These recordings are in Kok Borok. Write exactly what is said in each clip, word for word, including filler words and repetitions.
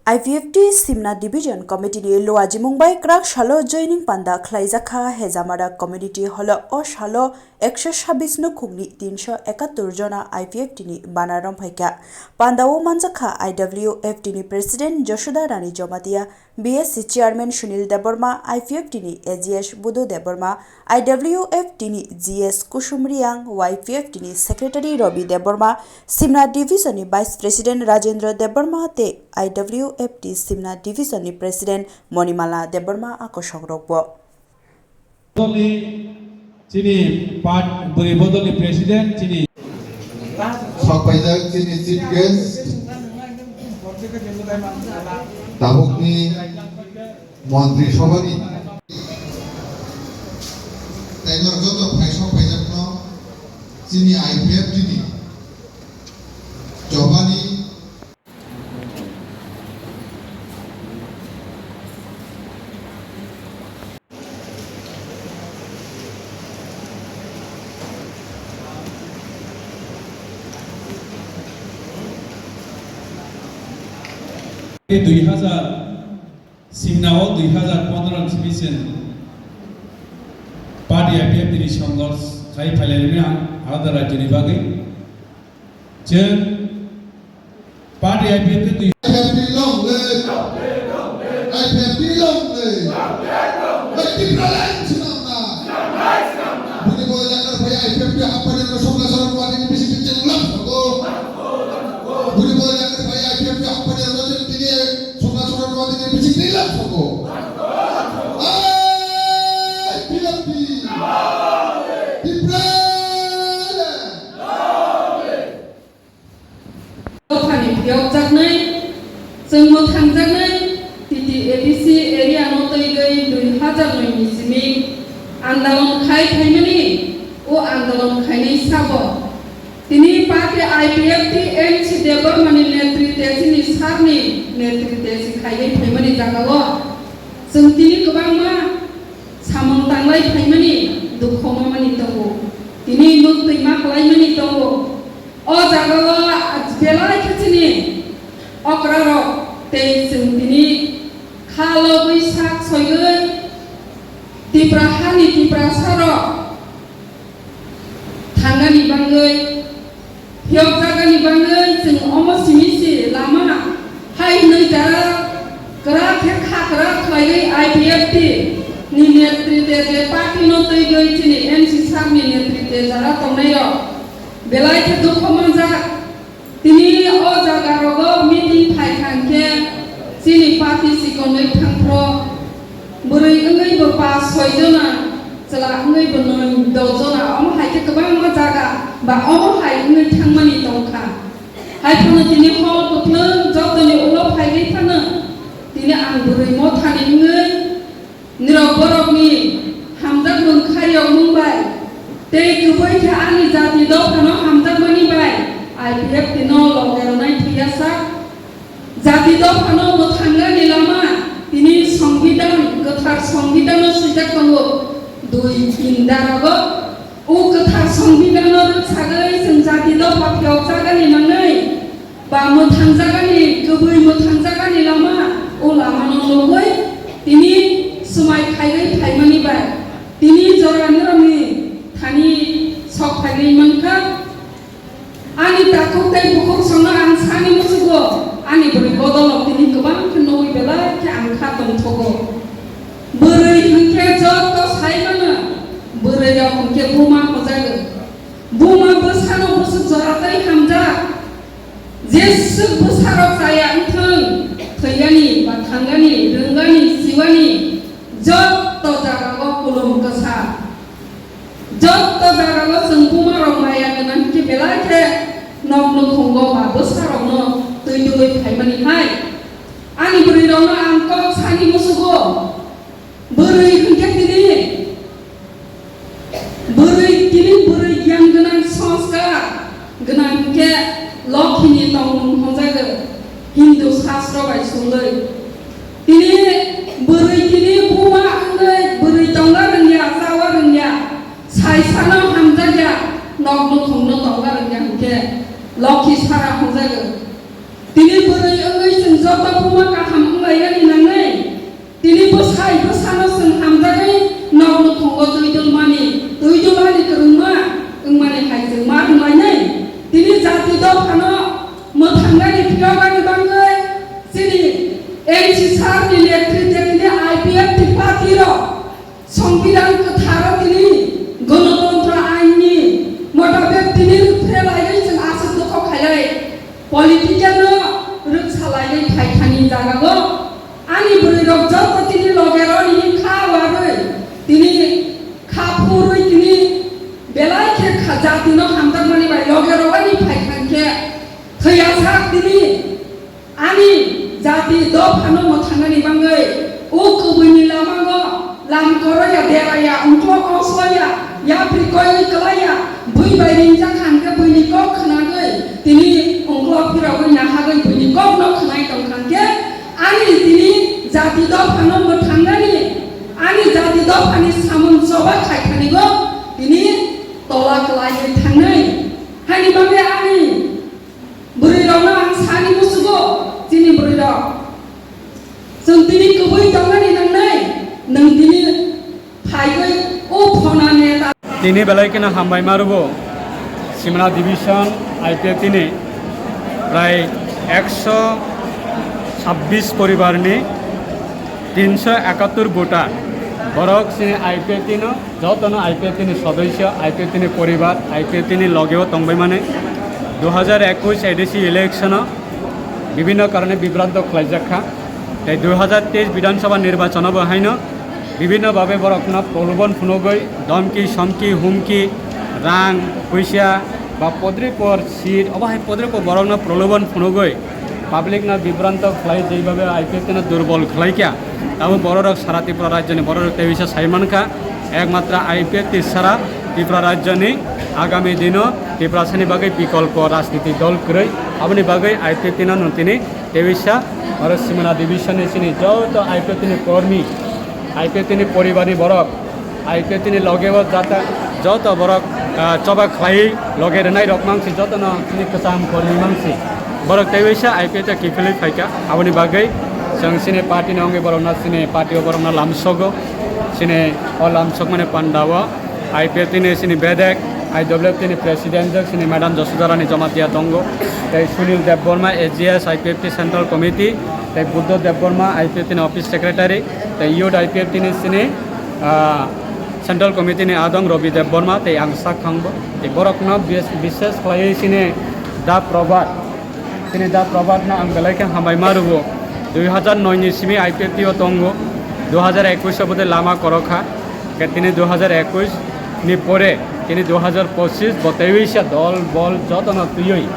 I P F T Simna Division Committee ni luajimung bai kwrak salo joining panda khlaijakha Hejamara Community Hall o. O salo ekso sabis nukhungni tinsho ekattur jona I P F T ni bana romphaikha. Pandao manjakha I W F T ni President Josoda Rani Jomatia, B S C Chairman Sunil Debbarma, I P F T ni A G S Budu Debbarma, I W F T ni G S Kusum Riang, Y P F T ni Secretary Ravi Debbarma, Simna Division ni Vice President Rajendra Debbarma tei I W F T Simna Division ni President Monimala Debbarma a kosokrokbo. Bodolni chini part bwrwi bodolni president chini. Sok paijak chini chief guest, tabukni montri sabhani. Tei norok joto phai sok paijakno chini I P F T ni Jobani. Dui hazar, Simna o dui hazar pondro ni simi chwng party I P F T ni songos khai phailai rwni ang alada rajyo ni bagwi. Chwng party I P F T twi I P F T long live! I P F T long live! Bai Tipraland swnamna! Buni bo elakar phai I P F T hampani rwna sokla sorok wadi ni bisi bisi lap sogo. Buni bo elakar phai I P F T hampani rwna tini sokla sorok wadi ni bisi bisi lap sogo. Ai, P F T! Tipraland! Dophani phiyokjaknai, chwngbo thangjaknai, T T A D C area no twi gwi dui hazar noi ni simi andolon khai phaimani, o andolon khainai sabo tini party I P F T M C Debbarma ni netritwe chini sir ni netritwe si khaiwi phaimani jagao chwng tini kwbangma samung tanglai phaimani dukho mamani tongo, tini mwktwi ma kwlaimani tongo. O jagao belai khe chini okrarok tei chwng tini kha lobwi sak soigwi Tipra hani Tiprasarok thangani bagwi, phiyokjakani bagwi chwng omo simi se lama hai hwnwi jara kwrak khe kha kwrak khlaiwi I P F T ni netritwe je party no twi gwi chini M C sir ni netritwe jara tongnairok belai khe dukho manjak. Tini o jaga rogo meeting phai kha hwnkhe chini party chikonwi thangphro bwrwi wngwi bo pas soi jona, chwla wngwi bo noi do jona, omo hai khe kwbangma jaga ba omo hai wngwi thangmani tongkha. Hai phano tini hor kwplwng jotoni ulo phaiwi phano tini ang bwrwi mothani wngwi Nirok borokni hamjakmung khaiyokmung bai tei kwbwi khe ani jati dophano hamjakmani bai I P F T no loge rwnai thwiyasak. Jati dophano mwthangani lama tini Songbidan, kwthar Songbidan no swijak tongo. Dui tin darogo o kwthar Songbidan no rwksagwi chwng jati dopha phiyokjagani manwi ba mwthangjagani, kwbwi mwthangjagani lama, o lamano nugwi tini swmai khaiwi phaimani bai tini jora norokni thani sok phaigwi mankha. Ani takhuk tei bukhuk songno ang sani muchugo, ani bwrwi bodolrok tini kwbang khe nugwi belai khe ang kha tongthogo. Bwrwi hwnkhe joto sai mano, bwrwirok hwnkhe buma hojago. Buma bwsano bwswk jora tei hamjak. Jeswk bwsarok chaya wngthwng, thwiyani ba thangani, rwngani, siwani, jotto jagao kulum kwsa. Jotto jagao chwng bumarok maya gwnang khe belai khe nok nukhungo ba bwsarokno twi twiwi phaimani hai. Ani bwrwirokno ang kok sani muchugo. Bwrwi hwnkhe tini, bwrwi tini bwrwi giyan gwnang, sanskar gwnang hwnkhe Lokhini tongmung hwnjago Hindu sastro bai sungwi. Tini bwrwi tini buma wngwi bwrwi tongna rwngya, chawa rwngya, saisano hamjakya, nok nukhungno tongna rwngya hwnkhe Lokhi sara hwnjago. Tini bwrwi wngwi chwng Joto buma kaham wnglainani nangnai. Tini bwsai bwsano chwng hamjagwi nokno thongo twi dulmani, twi dulani kwrwngma wngmani hai chwng ma wnglainai. Tini jati dophano mwthangnani phiyokani bagwi chini N C sir ni netrite tini I P F T party rok Songbidan kwtharo tini Ganatantro ainni motabek tini rwphrelaiwi chwng aswk dukho khailai, political no rwksalaiwi phaithani jagao ani bwrwirok joto tini logeroni kha warwi tini kha phurwi tini belai khe kha jatino hamjakmani bai logerok ani phaithang khe thwiyasak tini Ani jati dophano mwthangnani bagwi o kubuni lamango lam koroya deraya, ungklok oslaya, yapri koiwi klaiya, bui bai ringjak kha hwnkhe buini kok khwnagwi tini ungklok phirogwi nahagwi buini kokno khwnai tong kha hwnkhe ani tini jati dophano mwthangnani, ani jati dophani samung choba khaithanigo tini tola klaiwi thangnai. Haini bagwi ani Bwrwirokno ang sani musugo, chini bwrwirok. Chwng tini kwbwi tongmani nangnai, nwng tini phaiwi o phona neta. Tini belai kheno hambai marugo, Simna Division I P F T ni prai ekso sabbish poribar ni tinso ekattur voter. Borok chini I P F T no, jotono I P F T ni sodosyo, I P F T ni poribar, I P F T ni logeo tongbai mani. Dui hajar ekush A D C election o bibhinno karone bibranto khlaijak kha. Tei dui hajar teis Bidhan Sabha nirbachon o bo haino bibhinno bhabe borokno prolobon phunugwi, domki, somki, humki, rang, puisa ba podri por seat, obo hai podri por borokno prolobon phunugwi, public no bibranto khlai, jeibabe I P F T no durbol khlai kha, abo bororok sara Tripura rajyoni bororok tei bisa sai mankha, ekmatra I P F T sara Tripura rajyoni agami dino Tiprasani bagwi bikolpo rajniti dol kwrwi, aboni bagwi I P F T no nwng tini tei bisa oro Simna Division ni chini joto I P F T ni kormi, I P F T ni poribarni borok, I P F T ni loge o jata joto borok, ah, choba khlai loge rwnai rok mangsi jotono chini kwcham kormi mangsi. Borok tei waisa I P F T kiphilwi phaikha, aboni bagwi chwng chini party ni wngwi borokno chini party o borokno lamsogo. Chini o lamsokmani panda o I P F T ni chini bedek, I W F T ni president jwk chini Madam Josodharani Jamatia tongo. Tei Sunil Debbarma, A G S, I P F T Central Committee, tei Buddha Debbarma, I P F T ni office secretary, tei youth I P F T ni chini, ah, Central Committee ni adong Robi Debbarma tei ang sak thangbo. Tei borokno bis-, bises khlaiwi chini Da Probhat, chini Da Probhat no ang belai khe hambai ma rwo. Dui hajar noi ni simi I P F T o tongo, dui hajar ekush o bwdai lama korok kha. Khe tini dui hajar ekush ni pore tini dui hajar pochis bo teiwi sa dol bol jotono twiwi,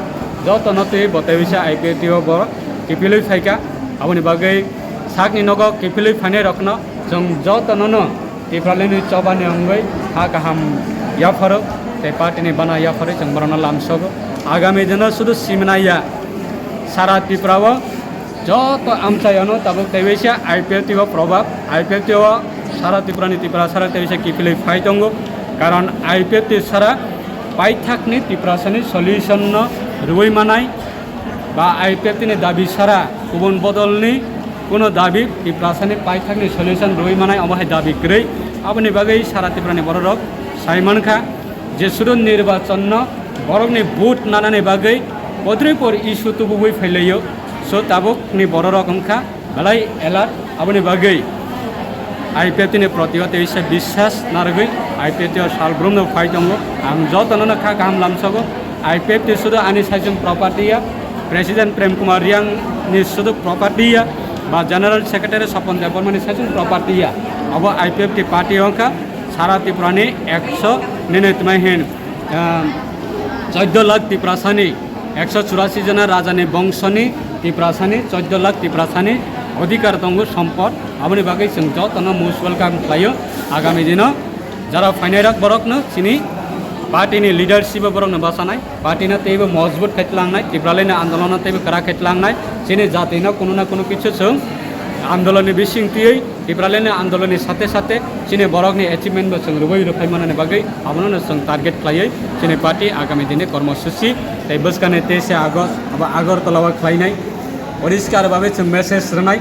jotono twiwi bo teiwi sa I P F T o bo kiphilwi phaikha. Aboni bagwi sakni nogo kiphilwi phainai rokno chwng jotono no Tipralandni chobani wngwi ha kaham yapharo tei party ni bana yapharwi chwng borokno lamsogo. Agami dino sudu simna ya sara Tripura o joto amchaiyano tabuk teiwisa I P F T o probab, I P F T o sara Tripura ni Tripura sara teiwisa kiphilwi phai tongo. Karon I P F T sara paithakni Tiprasani solution no rwui manai ba I P F T ni dabi sara kubun bodolni kuno dabi Tiprasani paithakni solution rwui manai omo hai dabi kwrwi. Aboni bagwi sara Tripura ni bororok sai mankha je sudu nirbachon no borokni vote nanani bagwi podripor issue tubugwi phailaio. So tabukni bororok wngkha belai alert. Aboni bagwi I P F T ni proti o teisa biswas narwgwi I P F T o salbrumno phai tongo. Ang jotono no kha kaham lamsogo. I P F T sudu ani saichung property ya, President Prem Kumar Riang ni sudu property ya, ba General Secretary Sopon Debbarma ni saichung property ya. Abo I P F T party wngkha sara Tripura ni ekso nini tmai hin, ah, chaudo lakh Tiprasani, ekso churasi jona rajani bongsoni Tiprasani chaudo lakh Tiprasani odhikar tongo, sompot. Aboni bagwi chwng jotono most welcome khlaio. Agami dino jara phainairok borokno chini party ni leadership o borokno basanai, party no teibo mojbut khai tlangnai, Tipralandni andolon no teibo kwrak khai tlangnai, chini jati no kunu na kunu kichu chwng andolon ni bising twiwi Tipralandni andolon ni sate sate chini borok ni achievement bo chwng rwui rwphai manani bagwi abono no chwng target khlaiwi chini party agami dini kormosuchi tei bwskang ni teisa August abo Agartala o khlainai Poriskar babe chwng message rwnai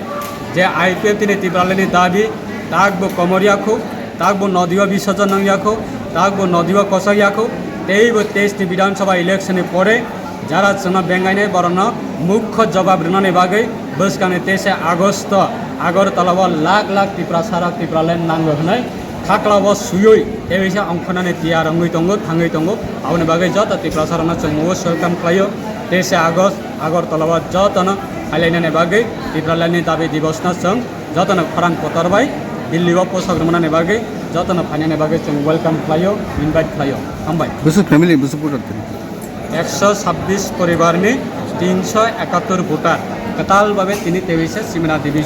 je I P F T ni Tipralandni dabi tak bo komor yakho, tak bo nodiyo bisajan nang yakho, tak bo nodiyo kosak yakho, tei bo teis ni Bidhan Sabha election ni pore jara chwngno bengainai borokno mukho jawab rwnani bagwi bwskangni teis Agosto Agartala o lakh lakh Tiprasa rok Tipraland nango hwnwi khaklao suyui teisa ongkhornani tiyar wngwi tongo, thangwi tongo. Aboni bagwi joto Tiprasarokno chwng most welcome khlaio. Teisa August Agartala o jotono phailainani bagwi Tipralandni dabi dibosno chwng jotono khorang kotor bai Delhi o posak rwmani bagwi jotono phainani bagwi chwng welcome khlaio, invite khlaio. Hambai. Busu family, busu voter tini. Ekso sabbish poribarni tinsho ekattor voter kwtal babe tini teisa Simna Devi